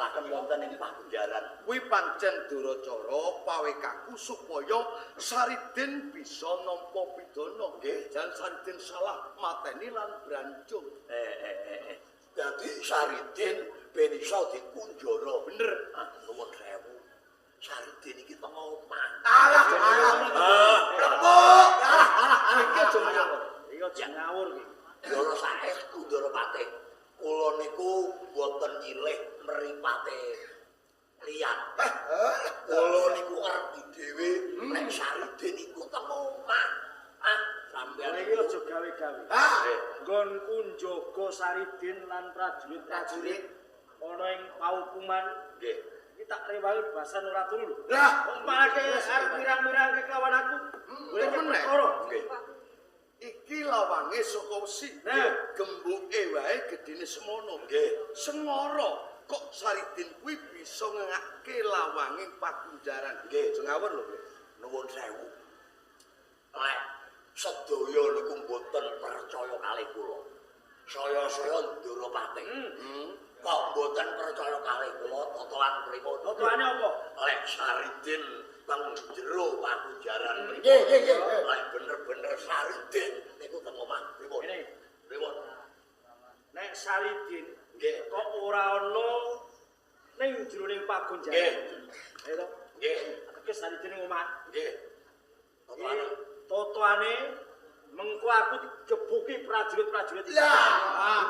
ditemutaken wonten ing pakunjaran. Kuwi pancen duracara pawekaku supaya Saridin bisa nampa pidana. Nggih. Jan Saridin salah mateni lan brancung. Dadi Saridin ben iso dikunjara. Bener. Ah, nuwun sewu. Saridin iki teng omah. Alah, alah. Lepuk. Alah, alah, alah. Iki aja ngawur. Iki aja ngawur iki. Ndara saestu Ndara Patih. Kula niku mboten nyilih mripate liyan. Kula niku ngerti dhewe nek Saridin iku teng omah. Ah, sampeyan Iki aja gawe-gawe. Ah, Nggonku njaga Saridin lan prajurit-prajurit ana ing paukuman. Nggih. Iki tak rewangi basan ora turu lho. Lah, Kok malah arep mirang-mirangke kelawan aku. Golek temen, nek. perkara. Nggih. Iki lawange saka wesi. Nah. Gembuke wae gedene semono. Nggih. Sengara kok Saridin kuwi bisa ngengake lawange pakunjaran. Nggih. Aja ngawur lho kowe. Nuwun sewu. Lek sedaya niku mboten percaya kalih kula. Saya-saya Ndara Patih. Kok mboten percaya kalih kula totoan pripun? Totoane apa? Lek Saridin teng jero pakunjaran pripun? Nggih, nggih, nggih. Lek bener-bener Saridin niku teng omah pripun? Ngene. Pripun? Nek Saridin Nggih. kok ora ana ning jroning pagunjaran. Nggih. Ayo to. Nggih. Ateges Saridin ning omah. Nggih. Totoane. Totoane mengko aku digebuki prajurit-prajurit. Lah,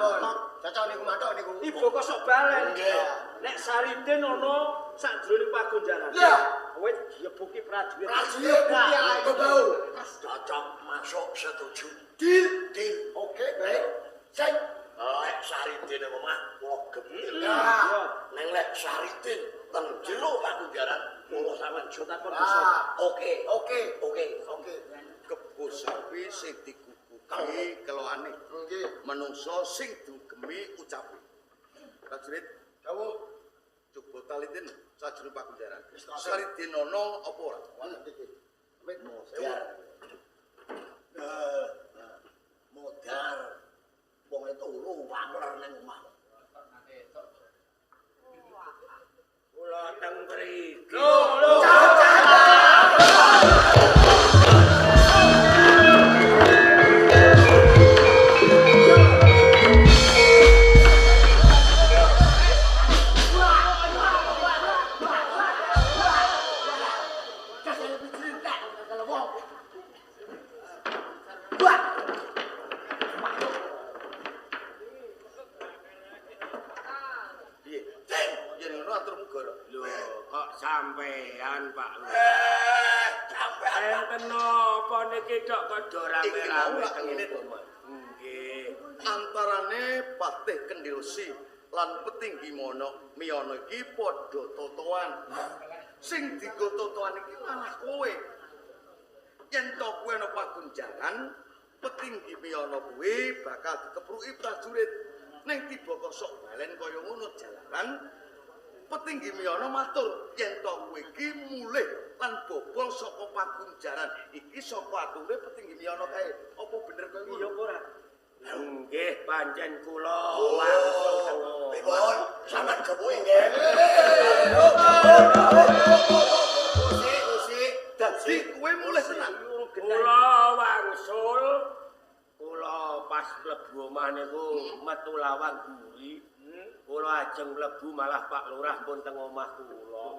cocok niku matok niku. Ibu kok sok balen. Nggih. Nek Saridin ana sakjroning pagunjaran. Lah. Kowe digebuki prajurit. Prajurit putih bau. Cocok masuk setuju. Deal. Deal. Oke, baik. Sing Lek Saridin ning omah kula gebuk. Lah. Neng lek Saridin teng jero pakunjaran kula sampean Takon bisa. Ah, Oke. oke. Oke. Oke. Kebo sapi sing diguguki kelokane. Nggih. Menungso sing dugemi ucape. Prajurit, Dawuh. coba talitin sajroning pakunjaran. Saridin ana apa ora? Wonten iki. Amit. Modar. Modar. Wong turu wangler ning omah. Kula teng mriki. Lho, lho. Piye? Ding, yen ngono aturmu goro. Lho, kok sampean Pak Lurah? Sampean Enten napa niki tok padha Iki mau rame-rame lak teng ngene to. Nggih. Antarane Patih Kendhilsi lan Petinggi Mono Miyono iki padha totoan. Sing dienggo totoan iki malah kowe. Yen to kowe ana pagunjaran, Petinggi Miyono kuwi bakal dikepruki prajurit. Ning tiba kok sok balen kaya ngono jalaran, Petinggi Miyono matur yen to kowe iki mulih lan bobol saka pagunjaran. Iki saka ature Petinggi Miyono kae. Apa bener kaya Iya ngono? apa ora? Nggih, pancen kula langsung teng omah. Pripun? Sampean gebuki nggih. Usik, usik. Dadi kowe mulih tenan. Kula wangsul kula pas mlebu omah niku metu lawang guri. Kula ajeng mlebu malah Pak Lurah pun teng omah kula.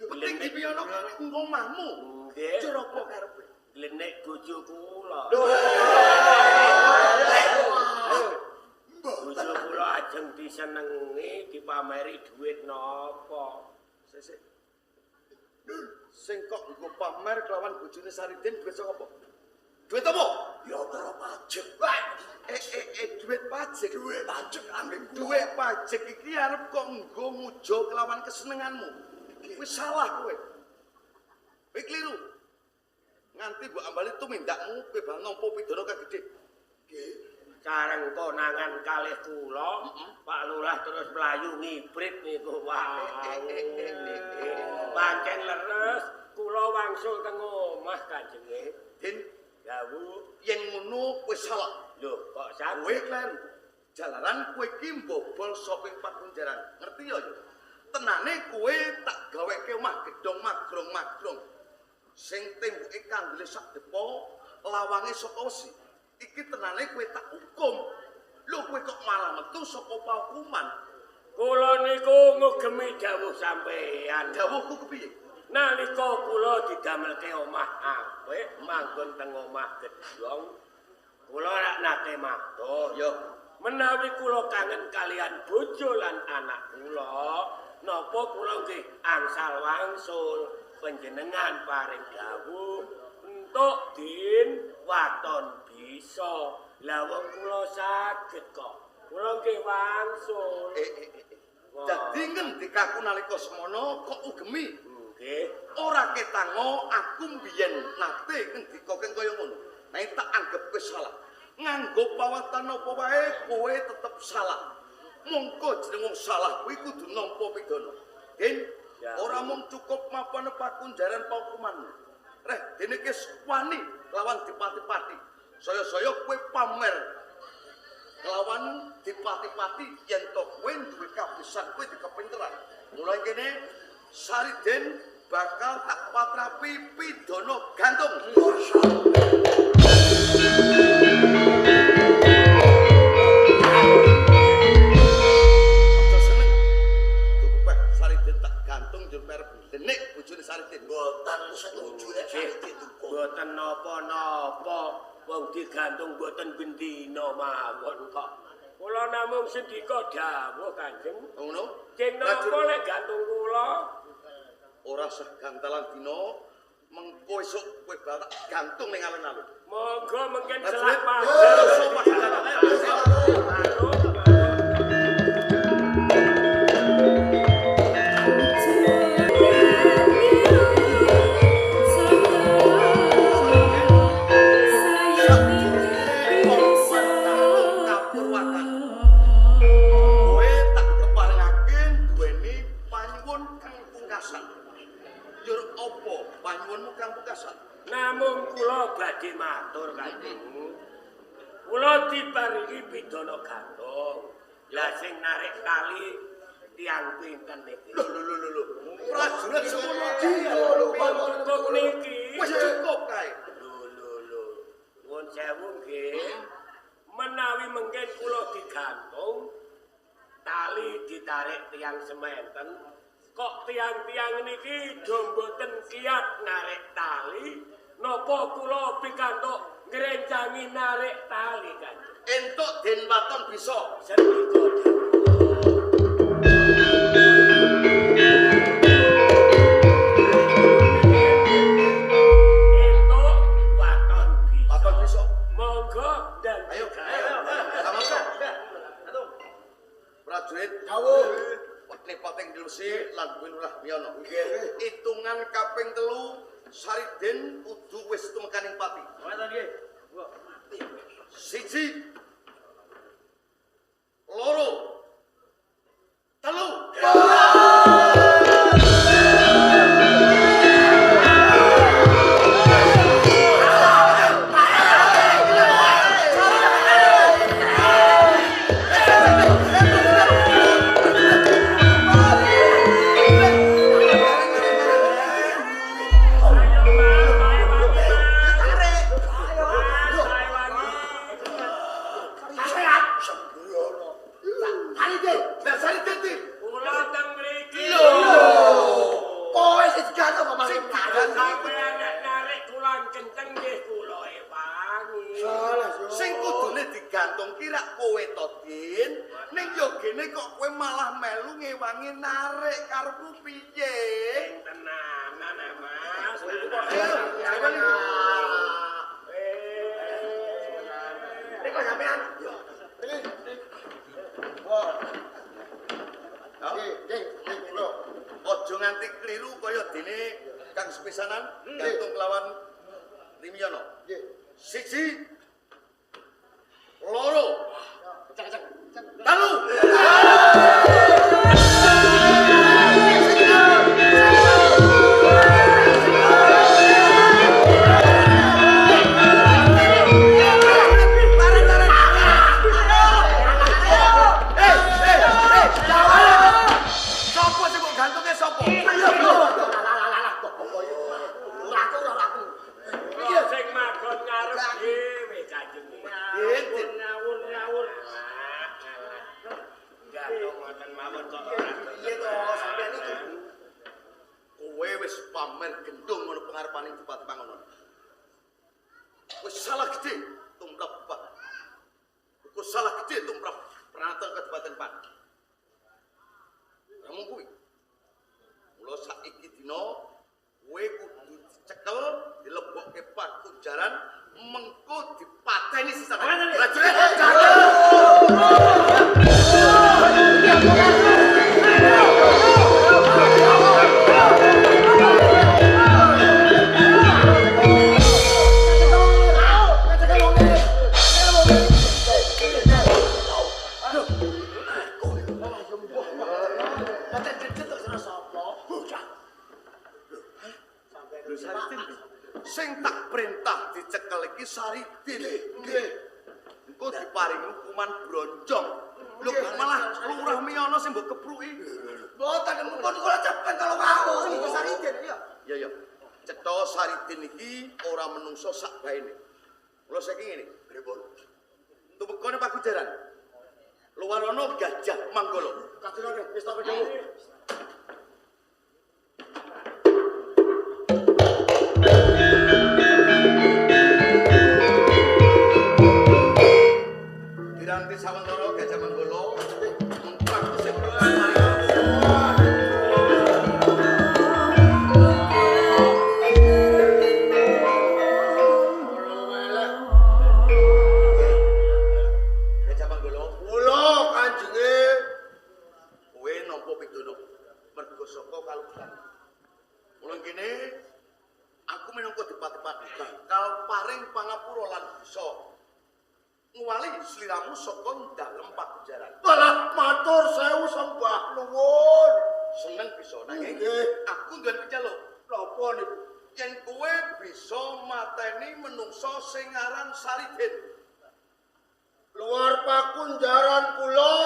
Petinggi Miyono kae ning omahmu. Nggih. Cara apa karepe? Glenek bojo kula. Bojo kula ajeng disenengi dipameri dhuwit napa. Sik. Sing kok nggo pamer kelawan bojone Saridin duit saka apa? Duit apa? Ya ora pajak. Duit pajak. Duit pajak ambek kula. Duit pajak iki arep kok nggo mujo kelawan kesenenganmu. Kuwi salah kowe. Kowe keliru. Nganti mbok ambali tumindakmu kowe bakal nampa pidana kang gedhe. Sareng konangan kalih kula, Pak Lurah terus mlayu ngibrit niku. Wah. Pancen leres kula wangsul teng omah Kanjenge. Din, Dawuh, yen ngono kowe salah. lho kok Kowe saged kleru. Jalaran kowe iki mbobol saka pakunjaran. Ngerti ya ya? Tenane kowe tak gaweke omah gedhong magrong-magrong. Sing temboke kandele sak depo, lawange saka wesi. Iki tenane kowe tak hukum. Lho kowe kok malah metu saka paukuman. Kula niku ngugemi dawuh sampeyan. Dawuhku kepiye? Nalika kula didamelke omah apik, manggon teng omah gedhong, kula rak nate matur. Ya, menawi kula kangen kalian bojo lan anak kula, napa kula nggih angsal wangsul panjenengan paring dawuh entuk din waton bisa. Lah wong kula saged kok. Kula nggih wangsul. Dadi ngendikaku nalika semono kok ugemi? Nggih. Ora ketango aku mbiyen nate ngendika keng kaya ngono. Nek tak anggap kowe salah. Nganggo pawatan apa wae kowe tetep salah. Mongko jeneng wong salah kuwi kudu nampa pidana. Den, ora mung cukup mapane pakunjaran paukumanmu. Reh, dene ki wani lawan dipati-pati. Saya-saya kowe pamer lawan dipati-pati yen to kowe duwe kabisan kowe dikepinteran. Mulai kene Sariden bakal tak patrapi pidana gantung. Aja seneng. Dupeh Sariden tak gantung njur merep denik bojone Sariden. Mboten setuju nek Sariden dihukum. Mboten napa-napa. Wong digantung mboten bendina mawon kok. Kula namung sendika dawuh Kanjeng. Ngono? Jeng napa nek gantung kula? Ora sah gantalan dina, mengko esuk kowe bakal gantung ning alun-alun. Monggo mengken Prajurit, selak pager. Kowe tak keparengake duweni panyuwun kang pungkasan. Yur apa panyuwunmu kang pungkasan? Namung kula badhe matur Kanjeng. Kula diparingi pidana gantung. Lah sing narik tali tiyang pinten niki? Lho lho lho lho. Prajurit semono Kok niki? wis cukup kae. Lho lho lho. Nuwun sewu nggih. Menawi mengken kula digantung, tali ditarik tiyang sementen, kok tiang-tiang niki do mboten kiat narik tali, napa kula pikantuk ngrencangi narik tali Kanjeng? Entuk den waton bisa. Sendika dawuh. Entuk waton bisa. Waton bisa. Monggo dan Ayo, ayo. Sama. Prajurit, dawuh. Wekne pating dilusi lan kuwi Lurah Miyono. Nggih. Hitungan kaping 3 Sariden kudu wis tumekaning pati. Wonten nggih. 1 2 3. Sembrono. Sariden, Lah Sariden di. Kula teng mriki. kowe sing digantung kok malah Sing narik. Sampeyan nek narik kula kenceng nggih kula ewangi. Salah, yo. Sing kudune digantung ki rak kowe to, Din. Ning yo gene kok kowe malah melu ngewangi narik karepmu piye? Sing tenanan ah, Mas. Ayo, sampeyan. Nek kok sampean. Yo. Wah, Ya. nggih, nggih, nggih, kula. Aja nganti kliru kaya dene kang sepisanan gantung lawan Rimiyono. Nggih. 1 2 Cek, cek, cek. 3. Ayo. Pamer gendong ngono pengarepane Dipati Pangono. Wis salah gedhe tumrap Pak. Iku salah gedhe tumrap Pratan Kabupaten Pati. Kamu kuwi. Mula saiki dina kowe kudu dicekel, dilebokke pakujaran, mengko dipateni sisan. Prajurit. Sing tak perintah dicekel iki Saridin. Nggih. Engko diparingi hukuman bronjong. Lho kok malah Lurah Miyono sing mbok kepruki. Mboten mumpun kula cepen kalau wau sing Saridin iya. Ya ya. Cetha Saridin iki ora menungso sak baene. Mula saiki ngene, pripun? Tumekone Pakujaran. Luwarono Gajah Manggala. Kadurane wis tak pedhawuh. Diranti sawentara Gajah Manggala mengko sing Gajah Manggala, Kula kanjenge kowe nampa pidana mergo saka kaluhuran. Mula kene aku minangka Dipati Pati bakal paring pangapura lan bisa nguwali sliramu saka dalem pakujaran. Walah matur sewu sembah nuwun. Seneng bisa nanging Nggih. aku duwe pijaluk. Napa niku? Yen kowe bisa mateni menungso sing aran Saridin. Luar pakunjaran kula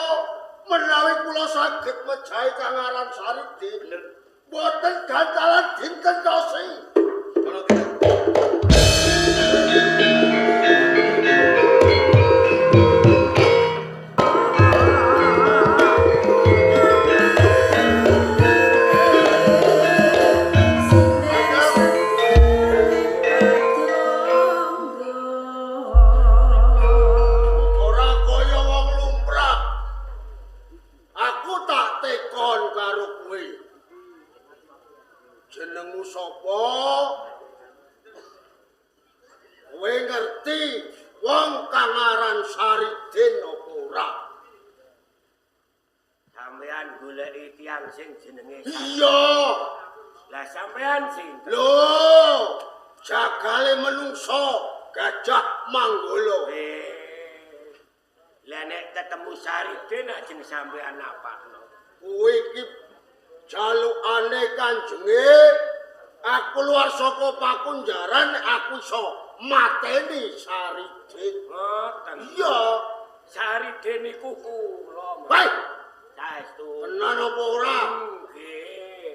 menawi kula saged mejahi kang aran Saridin. Bener. Mboten gantalan dinten tosi. Ngono tidak? Ora kaya wong lumrah. Aku tak tekon karo kowe. Jenengmu sapa? Kowe ngerti wong kang aran Saridin apa ora? Sampeyan goleki tiyang sing jenenge. Iya. Lah sampeyan sinten? Lho, jagale menungso Gajah Manggala. Lah nek ketemu Saridin ajeng sampeyan napakno. Kowe iki jalukane kanjenge aku luar saka pakunjaran aku iso mateni Saridin. Ngoten. Iya. Saridin niku kula. Baik, Saestu. tenan apa ora? Nggih.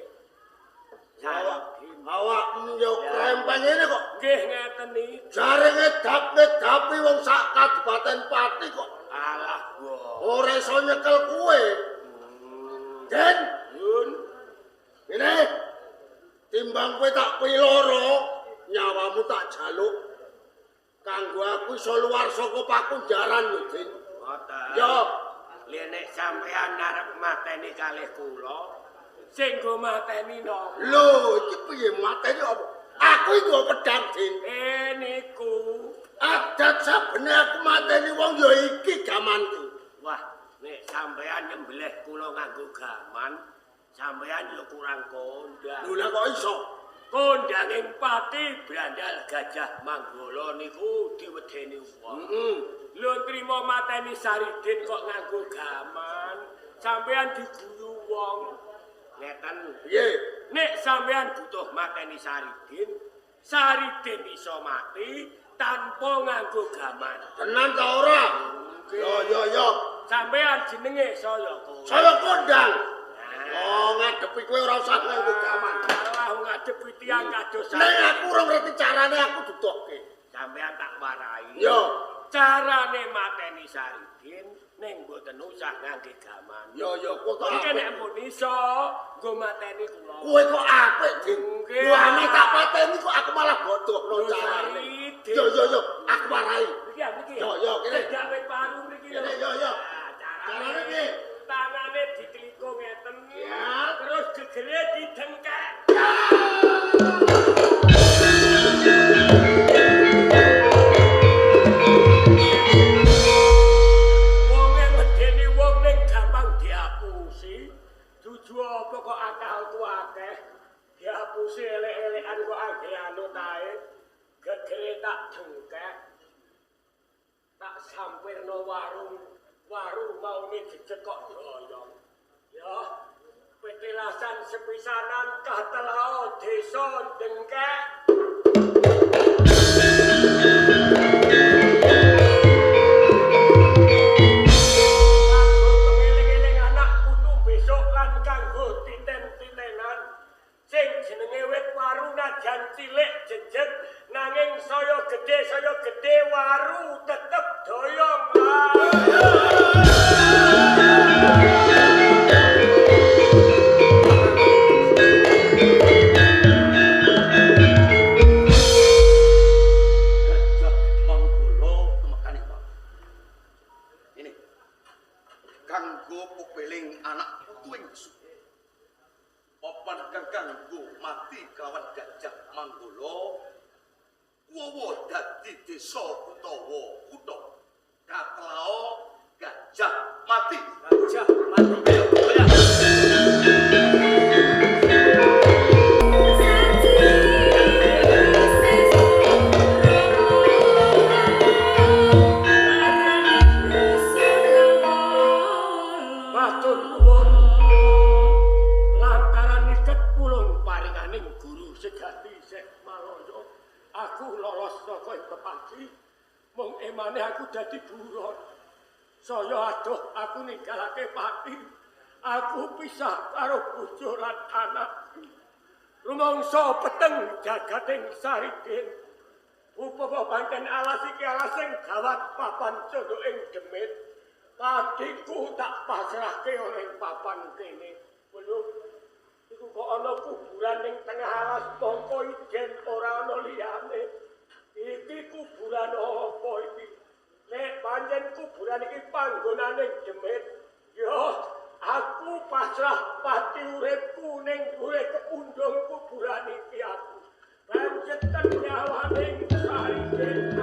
Saridin. Awakmu yo krempeng ngene kok. Nggih ngeten iki. Jare ngedap-ngedapi wong sak Kabupaten Pati kok Alah wo. ora iso nyekel kowe. Den, Yun. ngene. Timbang kowe tak piloro, nyawamu tak jaluk. Kanggo aku iso luar saka pakunjaran lho, Din. Ngoten. Yo, Lha nek sampeyan arep mateni kalih kula, sing nggo mateni napa? lho iki piye mateni apa? Aku iki nggo pedhang, Din. Niku. Adat sabene aku mateni wong ya iki gamanku. Wah, nek sampeyan nyembelih kula nganggo gaman, sampeyan ya kurang kondang. Lho lah kok iso? Kondanging Pati Brandal Gajah Manggala niku diwedeni wong. Heeh. Lho trimo mateni Saridin kok nganggo gaman, sampeyan diguyu wong. Ngeten. Piye? Nek sampeyan butuh mateni Saridin, Saridin iso mati tanpa nganggo gaman. Tenan ta ora? Yo yo yo. Sampeyan jenenge saya kondang. Saya kondang. Oh, ngadepi kowe ora usah nganggo gaman. Alah ngadepi tiyang kados Nek aku ora ngerti carane aku duduhke. Sampeyan tak warai. Yo, Carane mateni Saridin, Ning mboten usah ngangge gaman. Yo yo kowe kok iki nek pun iso nggo mateni kula. Kowe kok apik, Din. Lho tak pateni kok aku malah bodohno carane. Yo yo yo, aku warai. Iki iki. Yo yo kene. Cedhak wit paru mriki lho. Yo yo. Carane piye? Tangane ditelikung ngeten. Terus gegere didengkek. Wonge medeni wong ning gampang diapusi. Dudu apa kok akalku akeh. Diapusi elek-elekan kok angge anut ae. Gegere tak dengkek. Tak sampirno warung. Warung maune dicekok doyong. Ya, petilasan sepisanan katelao desa Dengkek. Kanggo pengeling-eling anak putu besok lan kanggo titen-titenan. Sing jenenge wit waru najan cilik jejet nanging saya gedhe waru tetep doyong. Gajah Manggala tumekane Pak. Ini kanggo pupeling anak putu ing besuk. Papan kang kanggo mati kelawan Gajah Manggala kuwawa dadi desa utawa kutha. Katelao gajah mati. Gajah mati. Ayo, ayo. Matur nuwun. Lantaran niket pulung paringaning guru sejati Syekh Maloyo, aku lolos saka ing pepati. Mung emane aku dadi buron. Saya adoh aku ninggalake pati. Aku pisah karo bojo lan anakku. Rumangsa peteng jagating Saridin. Upama pancen alas iki alas sing gawat papan candhuk ing demit. Patiku tak pasrahke ana ing papan kene. Lho, iku kok ana kuburan ning tengah alas mongko ijen ora ana liyane. Iki kuburan apa iki? Nek pancen kuburan iki panggonane demit, yo aku pasrah pati uripku ning dhuwure kepundhung kuburan iki aku. Panceten nyawane Saridin.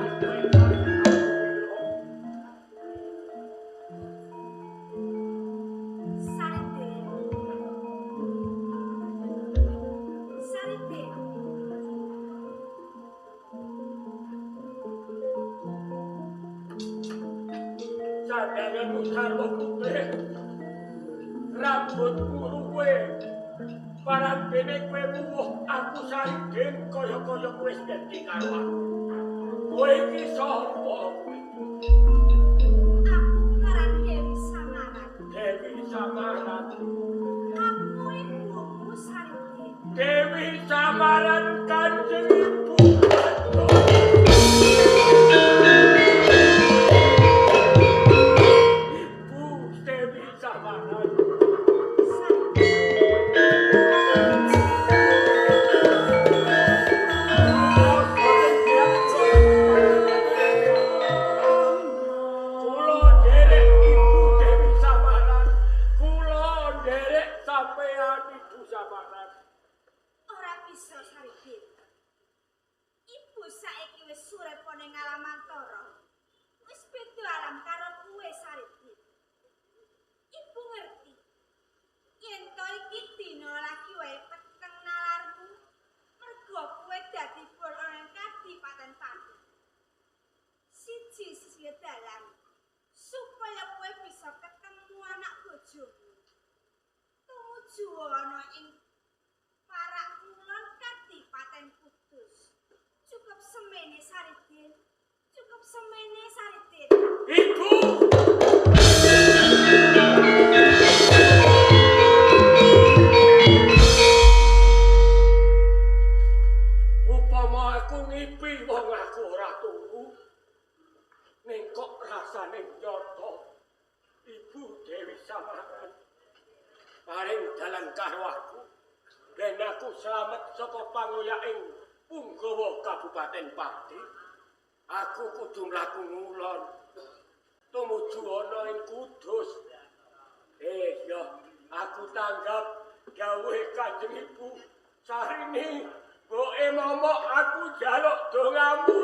Saridin. Saridin. Sadanganmu sarwa putih, rambutmu ruwe, parabene kowe wuwuh aku Saridin kaya-kaya kowe wis dadi karo aku. Kowe iki sapa kowe? Aku ngaran Dewi Samaran. Dewi Samaran. Aku ibumu Saridin. Dewi Samaran Kanjeng Ibu. Ibu Dewi Samaran. Kula nderek Ibu Dewi Samaran. Kula nderek sampeyan Ibu Samaran. Ora bisa Saridin. Ibu saiki wis surep ning alam antara. Wis beda alam karo kowe Saridin. Ibu ngerti. Yen to iki dina lagi wae peteng nalarmu. Mergo kowe dadi buron ing kadipaten Pati. Siji sisih dalan supaya kowe bisa ketemu anak bojomu. Tumuju ana ing parak ngulon kadipaten Kudus. Cukup semene Saridin. Cukup semene Saridin. Ibu! Upama aku ngipi wong aku ora turu. Ning kok rasane nyata. karo aku. Ben aku slamet saka pangoyaking punggawa Kabupaten Pati. Aku kudu mlaku ngulon tumuju ana ing Kudus. Ya, aku tanggap dawuhe Kanjeng Ibu Sarini, mboke momok aku njaluk dongamu.